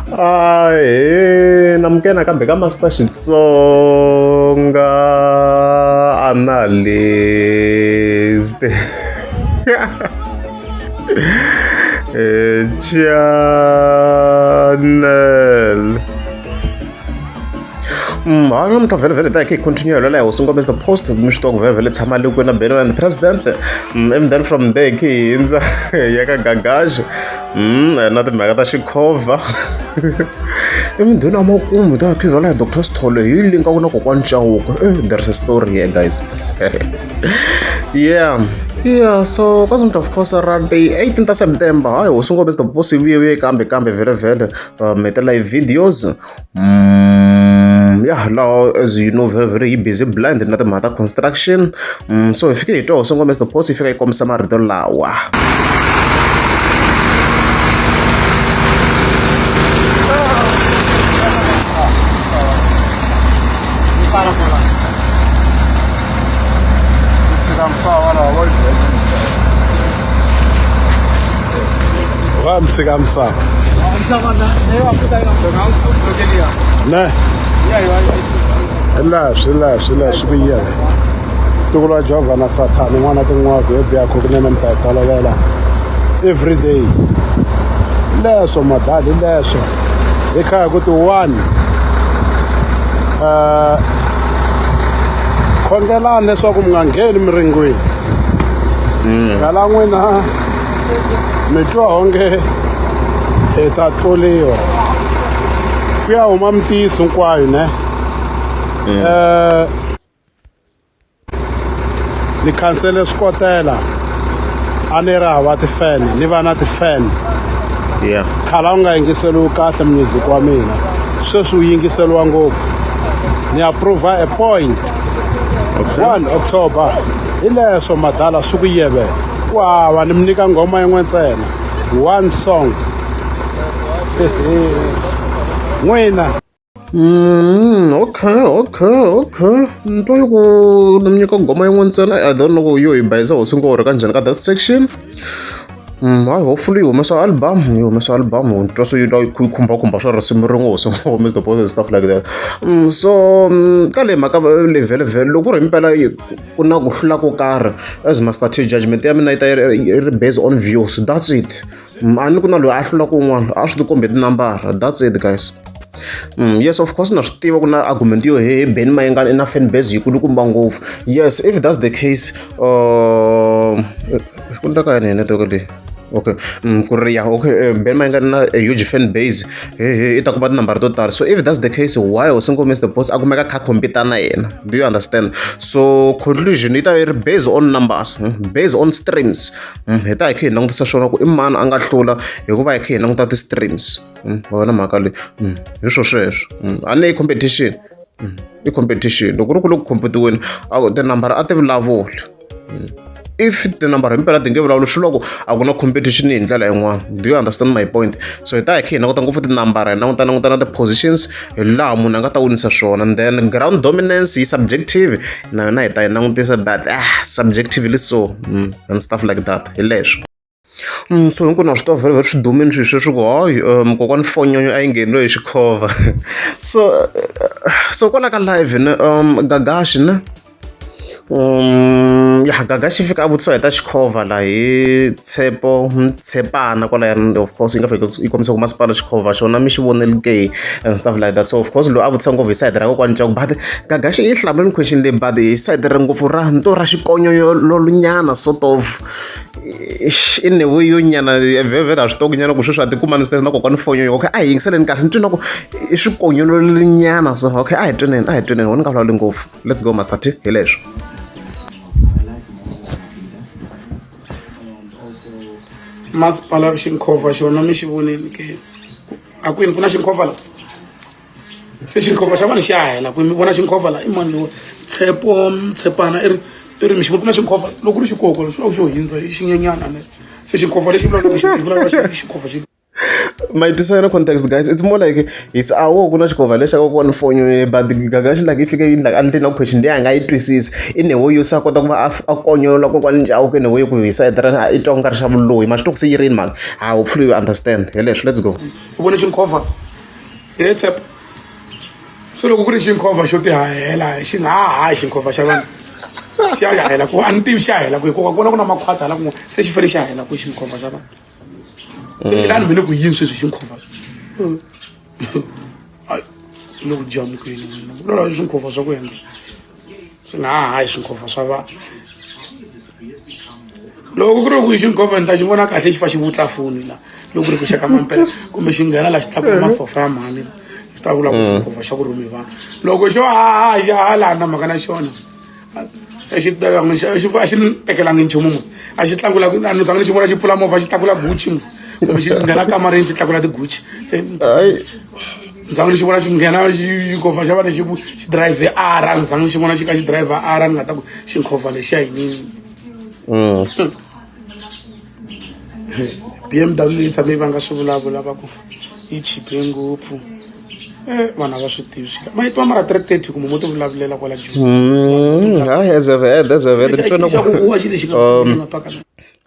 Ahee namukela nakambe ka Master Xitsonga Analyst channel. Hayi namuntlha vhele vhele hi ta hi kha hi continue hi laha hosi ngoma is the post mi swi tiva ku vhele vhele tshama le kwini na Benny and the president and then from there hi khe hi hundza hi ya ka Gagash na timhaka ta xikhovha emindhweni ya makumu hi ta hi khe hi rhwala hi Doctor Sithole hi yi linka ku na kokwani Chauke there is a story here guys yeah yeah so kwazulu of course ra ti 18 ta September hayi hosi ngoma is the post yi vuye vuye kambe kambe vhele vhele mi ti live videos ya laha as you know very very yi busy blind na timhaka ta construction so hi fike hi twa hosi ngoma the post yi fika yi kombisa marito lawa. Va msika misava. Ne. Hi laha swi laha swi ku yele. Ntukulu wa Jehovha na Sathana n'wana tin'wako yo biha kunene mi ta yi tolovela every day. Leswo madali leswo. Hi kha hi ku ti one. Khongelani leswaku mi nga ngheni miringweni. Kala n'wina mi twa onge hi ta tluriwa ku ya huma mintiyiso hinkwayo ne ni khansele swikotela a ni ri hava tifene ni va na tifene yeah khale a wu nga yingiseriwi kahle music wa mina sweswi wu yingiseriwa ngopfu ni approve a point okay 1 October hi leswo madala swi ku yeve ku hava ni mi nyika nghoma yin'we ntsena one song n'wina Okay okay okay ni twa yi ku ni mi nyika nghoma yin'we ntsena I don't know ku yo hi bayiza hosi ngorho ka njhani ka that section hayi hopefully yi humesa album yi humesa album ni twa se yi la yi khumbakhumba swa risimu rin'we hosi ngoma the boss and stuff like that so ka leyi mhaka leyi vhele vhele loko ku ri himpela ku na ku hlula ko karhi as Master T judgment ya mina yi ta yi ri based on views that's it a ni ku na loyi a hlulaka un'wana a swi ti kombi tinambara that's it guys. Yes of course na swi tiva ku na argument yo he Benny Mayengani i na fan base yikulukumba ngopfu yes if that's the case ku endleka yini hi network leyi okay ku ri ya okay Benny Mayengani na a huge fan base he he i ta kuma tinambara to tala so if that's the case why hosi Ngoma the boss a kumeka kha compete na yena do you understand so conclusion yi ta yi ri based on numbers based on streams hi ta hi kha hi langutisa swona ku i mani a nga hlula hikuva hi kha hi languta ti-streams wa vona mhaka leyi hi swo sweswo a ni i competition i competition loko ku ri ku le ku competiweni tinambara a ti vulavuli if tinambara himpela ti nge vulavuli swi loko a ku na competition hi ndlela yin'wana do you understand my point so hi ta hi kha hi languta ngopfu tinambara hi languta languta na ti-positions hi laha munhu a nga ta winisa swona and then ground dominance yi subjective na yona hi ta yi langutisa but subjectively so and stuff like that hi leswo. So hinkwenu ha swi tiva vhele vhele swi dumile swilo sweswi ku hayi kokwani Fonyonyo a yi ngheniwe hi xikhovha so so kwala ka live ne Gagashi ne ya Gagashi fika a vutisiwa hi ta xikhovha la hi Tshepo Tshepana kwalayani of course yi nga fika yi kombisa ku masipala xikhovha xona mi xi vonile ke and stuff like that so of course loyi a vutisa ngopfu hi sayiti ra kokwani Chauke but Gagashi yi hlamule question leyi but hi sayiti ra ngopfu ra nto ra xikonyoyolonyana sort of i newe yo nyana vhevhele a swi tiva ku nyana ku sweswi a tikuma ni na kokwani fonyo okay a hi yingiseleni kahle ni twi na ku i swikonyolonyana so okay a hi tweneni a hi tweneni wona nga vulavuli ngopfu let's go Master T hi leswo. Masipala xinkhovha xona mi xi vonile ke a kwini ku na xinkhovha la se xinkhovha xa vona xi ya hela kwini mi vona xinkhovha la i mani lowo Tshepo Tshepana i ri i ri mi xi vona ku na xinkhovha loko ku ri xikoko swi vula ku xo hundza i xinyenyana ne se xinkhovha lexi vulavulaka xi vulavula xinkhovha xi Ma yi twisisa na context guys it's more like hi awo ku na xikhovha lexi xa kokwani Fonyo but Gagashi like yi fike yi like a ni na question leyi a nga yi twisisi in a way yo se a kota ku va a konyolola kokwani Chauke in a way ku hi sayiti ra i twa ku nga ri xa vuloyi ma swi twa ku se yi ri yini mhaka ha hopefully you understand hi leswo let's go. U vone xinkhovha. He Tshepo se loko ku ri xinkhovha xo tihahela xi nga ha hahi xinkhovha xa vanhu xi ya hahela ku a ni tivi xi hahela ku hikuva ku vona ku na makhwata hala kun'wana se xi fanele xi hahela ku xinkhovha xa vanhu se lani mi le ku yini sweswi xinkhovha ni ku jamukeni n'wina swinkhovha swa ku endla swi nga ha hayi swinkhovha swa vanhu loko ku ri ku xinkhovha ni ta xi vona kahle xi fa xi vutla foni la loko ku ri ku xa ka mampela kumbe xi nghena la xi tlakula masofa ya mhani la xi ta vula ku xinkhovha xa ku rhumi vanhu loko xo haha xi haha laha na mhaka na xona a xi a xi ni tekelangi nchumu musi a xi tlangula a ni zangi ni xi vona xi pfula movha xi tlakula gucci musi kumbe xi nghena kamareni xi tlakula ti-gucci se ni zangi ni xi vona xi nghena xinkhovha xa vana xi xi drive r a ni zangi ni xi vona xi ka xi drive r ni nga ta ku xinkhovha lexiya yinini BMW yi tshame yi vanga swivulavula va ku yi chipe ngopfu eh vanhu a va swi tivi swilo ma yi twa mara 330 kumbe mo ti vulavulela kwala joni hayi as I've heard as I've heard xa ku huwa xi lexi nga mapaka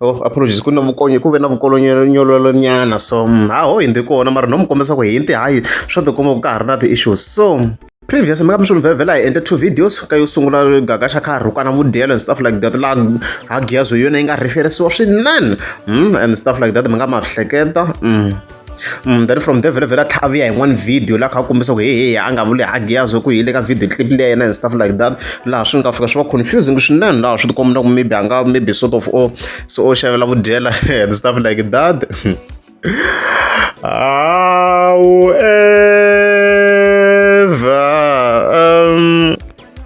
Oh, apologies ku na vukonye ku ve na vukolonyolonyana so ha ho hindzi kona mara no mi kombisa ku hindi hayi swa tikomba ku ka ha ri na ti-issues so previous mi nga mi swi vhela hi endle two videos ka yo sungula gagasha kha rhukana vudyelo and stuff like that laha ha giyazo yona yi nga referisiwa swinene and stuff like that mi nga ma hleketa then from there vhele vhele a tlha a vuya hi n'wana video laha kha a kombisa ku hehe a nga vuli hagiyazo ku yile ka video clip leya yena and stuff like that laha swi nga fika swi va confusing swinene laha swi tikomba na ku maybe a nga maybe sort of o so o xavela vudyela and stuff like that however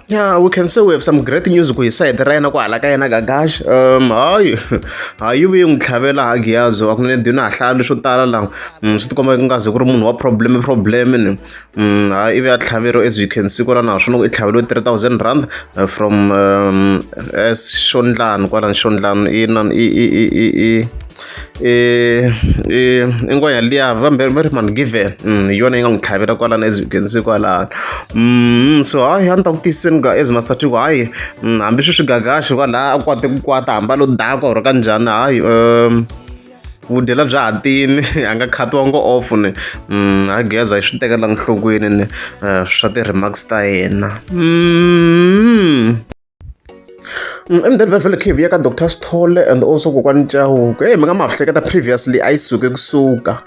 yeah we can say we have some great news ku hi sayiti ra yena ku hala ka yena gagash hayi hayi yi vuye n'wi tlhavela hagiyazo a ku ne dina ha hlaya leswo tala laha swi tikomba ku nga ze ku ri munhu wa problem problem ni hayi ivi a tlhaveriwa as you can see kwala naswona ku i tlhaveriwe 3000 rand from as xondlani kwalani xondlani i i i i i i i i ngwenya liya va va ri mani given hi yona yi nga n'wi tlhavela kwalano as you can see kwalano so hayi a ni ta ku tiyisiseni ka as master tiko hayi hambi swi swigagaxi kwalaha a kwate ku kwata hambi a lo dakwa or ka njhani hayi vudyela bya ha tini a nga khatiwanga off ni a geza yi swi tekela nhlokweni ni swa ti-remarks ta yena. And then vhele khe hi vuya ka Doctor Sithole and also kokwani Chauke hey mi nga ma hleketa previously a yi suke kusuka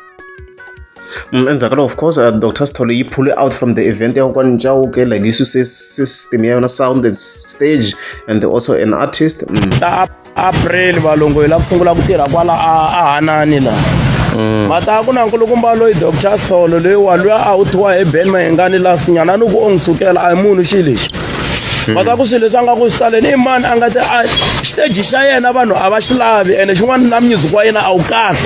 endzhaku ka loko of course Doctor Sithole yi pull out from the event ya kokwani Chauke like yi suse system ya yona sound and stage and also an artist. Ta April valungu hi la ku sungula ku tirha kwala a a Hanani la. Va ta ku na nkulukumba loyi Doctor Sithole loyiwa luya a wu thiwa hi Ben Mayengani last nyana a ni ku o n'wi sukela a hi munhu xi lexi. Va ta ku swilo leswi a nga ku swi tsaleni i mani a nga te a xiteji xa yena vanhu a va xi lavi ene xin'wana na music wa yena a wu kahle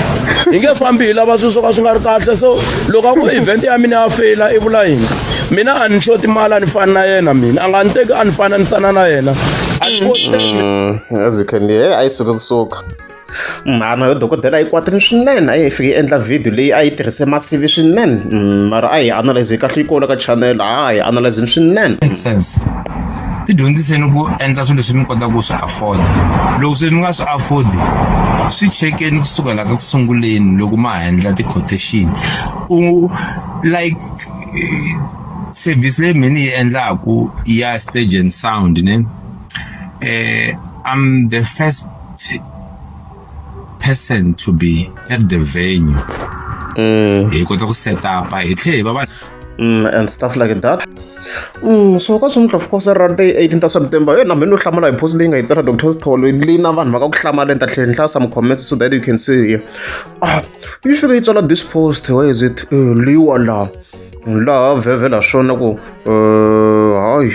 hi nge fambi hi lava swilo swo ka swi nga ri kahle so loko a ku event ya mina ya feyila i vula yini mina a ni xoti mali a ni fani na yena mina a nga ni teki a ni fananisana na yena a ni As you can hear a yi suke kusuka mhana yo dokodela yi kwatile swinene a yi fike yi endla video leyi a yi tirhise masivi swinene mara a hi analyze kahle yi kona ka channel a hi analyzini swinene make sense ti dyondziseni ku endla swilo leswi mi kotaka ku swi afford loko se mi nga swi afford swi chekeni kusukela ka ku sunguleni loko ma ha endla ti-quotation u like service leyi mina ni yi endlaku ya stage and sound ne I'm the first person to be at the venue hi kota ku set up hi tlhe hi va va and stuff like that so ka swin'we of course ra ti 18 ta September yena mina no hlamala hi post leyi nga yi tsala Dr Sithole leyi na vanhu va ka ku hlamala ni ta tlhela ni hlaya some comments so that you can see here ah yi fike yi tsala this post where is it leyiwa laha laha vhevhela swona ku hayi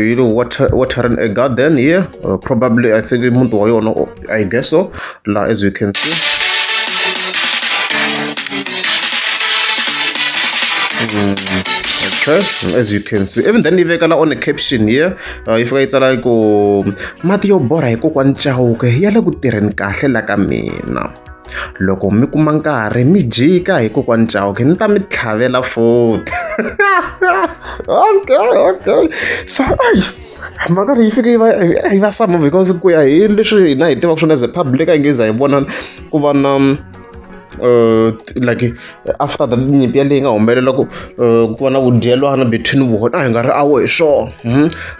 yi le water watering a garden here probably I think i muti wa yona I guess so laha as you can see okay as you can see even then yi veka la on a caption here yi fika yi tsala ku mati yo borha hi kokwani Chauke ya le ku tirheni kahle la ka mina loko mi kuma nkarhi mi jika hi kokwani Chauke ni ta mi tlhavela futhi okay okay so ai mhaka leyi fike yi va yi va some because ku ya hi leswi hina hi tivaka swona as a public a yi nge za hi vona ku va na Like after that nyimpi yaleyi nga humelela ku ku va na vudyelwana between vona a hi nga ri awo hi swona.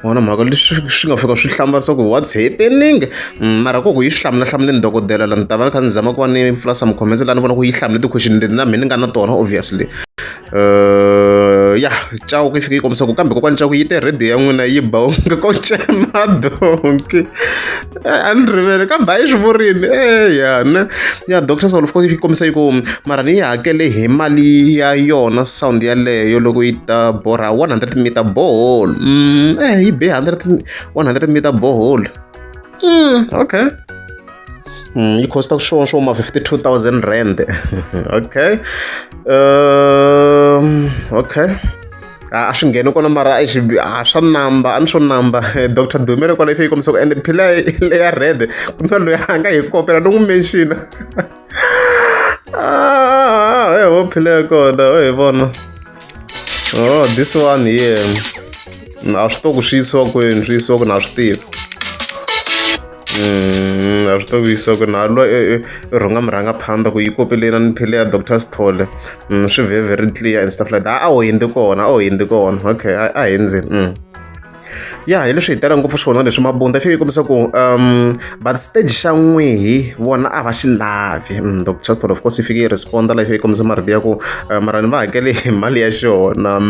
Vona mhaka leswi swi nga fika swi hlamarisa ku what's happening. Mara ku ku yi swi hlamula hlamuleni dokodela la ni ta va ni kha ni zama ku va ni pfula some comments laha ni vona ku yi hlamule ti-question leti na mina ni nga na tona obviously. Ya Chauke yi fike yi kombisa ku kambe kokwani Chauke yi te radio ya n'wina yi ba onge ko cema donki. A ni rivele kambe a yi swi vurini eya ne ya Doctor Saul of course yi kombisa yi ku mara ni yi hakele hi mali ya yona sound yaleyo loko yi ta borha 100 meter borehole. Yi be 100 meter borehole. Okay. Yi costa swo swo ma 52,000 rand. Okay. Okay. A swi ngheni kona mara a swi a swa namba a ni swo namba Dr Dumele kwala yi fike yi kombisa ku ende phila leya red ku na loyi a nga hi kopela no n'wi mention. Ah, he ho phila ya kona ho hi vona. Oh, this one here. A swi to ku swi yisiwa kwini swi yisiwa kwini a swi tivi. A swi to ku yisiwa kwini a lo i rhunga murhangaphandha ku yi kopele na ni phile ya Dr Sithole. Swi very very clear and stuff like that. A wu hindzi kona a wu hindzi kona okay a hindzini. Ya hi leswi hi tela ngopfu swona leswi mabunda yi fike yi kombisa ku but stage xa n'wihi vona a va xi lavi. Dr Sithole of course yi fike yi respond-a la yi fike yi kombisa marito ya ku mara ni va hakele hi mali ya xona.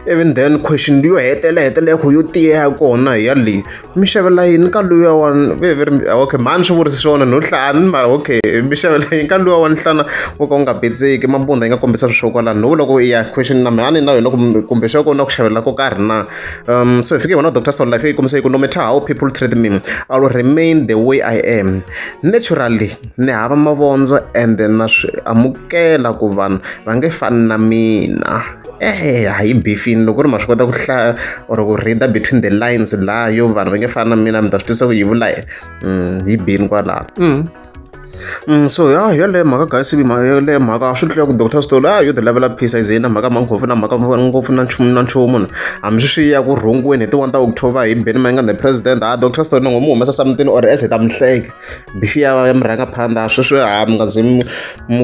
Even then question leyo hetelela hetelela ku yo tiya ya kona hi ya leyi mi xavela yini ka luya wa ve ve ri okay mhani swi vurisi swona no hlaya mara okay mi xavela yini ka luya wa nhlana wo ka wu nga petseki mabunda yi nga kombisa swilo swo kwalano no vula ku ya question na mhani na yona kumbe xa kona ku xavela ko karhi na. So hi fike hi vona Dr Sithole life yi kombisa yi ku no matter how people treat me I will remain the way I am naturally ni hava mavondzo and na swi amukela ku vanhu va nge fani na mina. Eya hi beef-ini loko ku ri ma swi kota ku hlaya or ku read between the lines laha yo vanhu va nge fani na mina mi ta swi twisisa ku yi vula yini. Yi bini kwalano. So ya yeleyo mhaka guys yeleyo mhaka swi tlula ku Doctor Sithole a yo ti lavela peace a yi ze yi na mhaka ngopfu na mhaka ngopfu na nchumu na nchumu hambi swi ya ku rhungiweni hi ti 1 ta October hi Benny Mayengani the president a Doctor Sithole ni ngo mu humesa something or else hi ta mi hleka. Beef ya ya murhangaphandha sweswi ha mi nga ze mi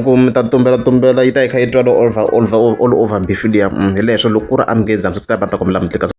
ku mi ta tumbela tumbela yi ta yi kha yi twala all over all over beef liya. Hi leswo loko ku ri a mi nge za mi subscribe a ni ta kombela mi tlika.